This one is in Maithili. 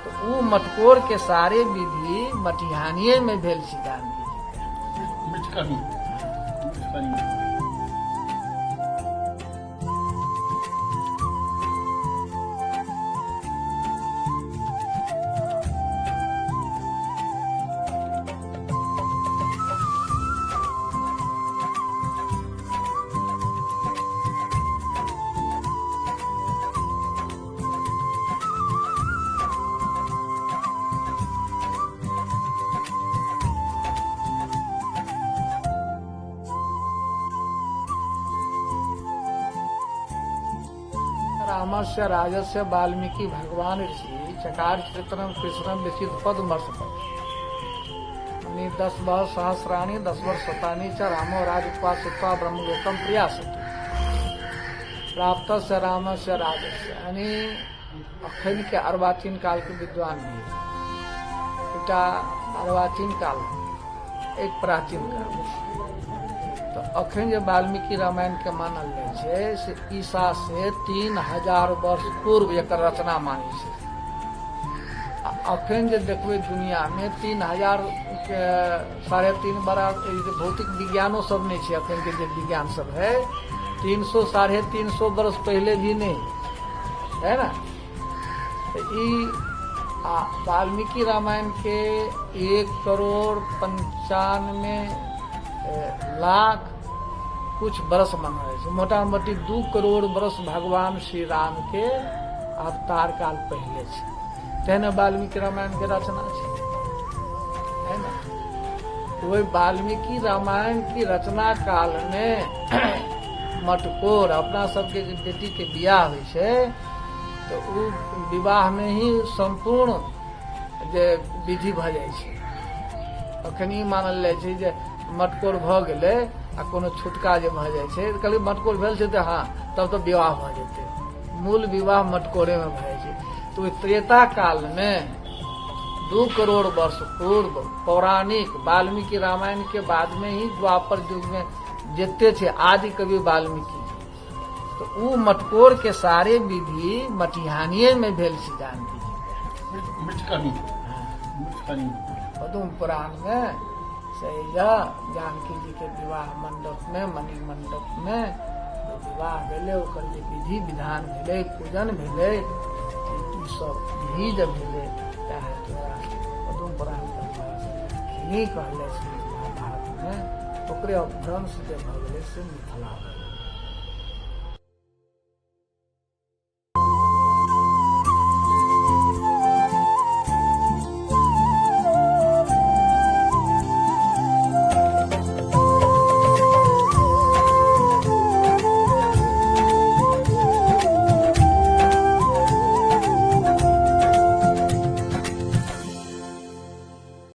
तऽ ओ मटकोर के सारे विधि मटिहानिए में भेल छै जानकी जी के। मिठकनी मिठकनी। रामस्य राजस्य वाल्मीकि भगवान ऋषि चकार चरित्रम कृष्णम विचित पद मर्ष 10 वर्ष सहस्राणी 10 वर्ष शतानी च रामो राजत्वा ब्रह्मलोकम प्रयासति प्राप्त से राम से राजस्य। यानी अखन के अर्वाचीन काल के विद्वान भी एकटा अर्वाचीन काल एक प्राचीन काल। तो अखन जे वाल्मीकि रामायण के मानल जाइ छै से ईसा से 3000 वर्ष पूर्व एकर रचना मानै छै। आ अखन जे देखबै दुनिया में 3000 के 3.5 बड़ा भौतिक विज्ञानो सब नहीं छै। अखन के जे विज्ञान सब है 300 350 वर्ष पहले भी नहीं है ना। तो ई आ वाल्मीकि रामायण के 1,95,00,000 कुछ बरस मानल जाइ छै। मोटा मोटी 2 करोड़ बरस भगवान श्री राम के अवतार काल पहले छै, तेहने वाल्मीकि रामायण के रचना छै, है ना। वही वाल्मीकि रामायण की रचना काल में मटकोर अपना सबके जे बेटी के बियाह होइ छै तो उ विवाह में ही संपूर्ण जे विधि भऽ जाइ छै। अखन ई मानल जाइ छै जे मटकोर भऽ गेलै आ कोनो छुटका जे भऽ जाइ छै, कहलियै मटकोर भेल छै तऽ हँ तब तऽ विवाह भऽ जेतै। मूल विवाह मटकोरे में भऽ जाइ छै। तो ओहि त्रेता काल में 2 करोड़ वर्ष पूर्व पौराणिक वाल्मीकि रामायण के बाद में ही द्वापर युग में जते छै आदि कवि वाल्मीकि, तो उ मटकोर के सारे विधि मटिहानिए में भेल छै जानकी जी के। मिठकनी मिठकनी। पदुम पुराण में से जानकी जी के विवाह मंडप में मणि मंडप में विवाह भेलै, ओकर जे विधि विधान भेलै, पूजन भेलै, ई सब विधि जब भेलै ताहि द्वारा पदुम पुराण के कहले छै महाभारत में, ओकरे अपभ्रंश जे भऽ गेलै से मिथिला।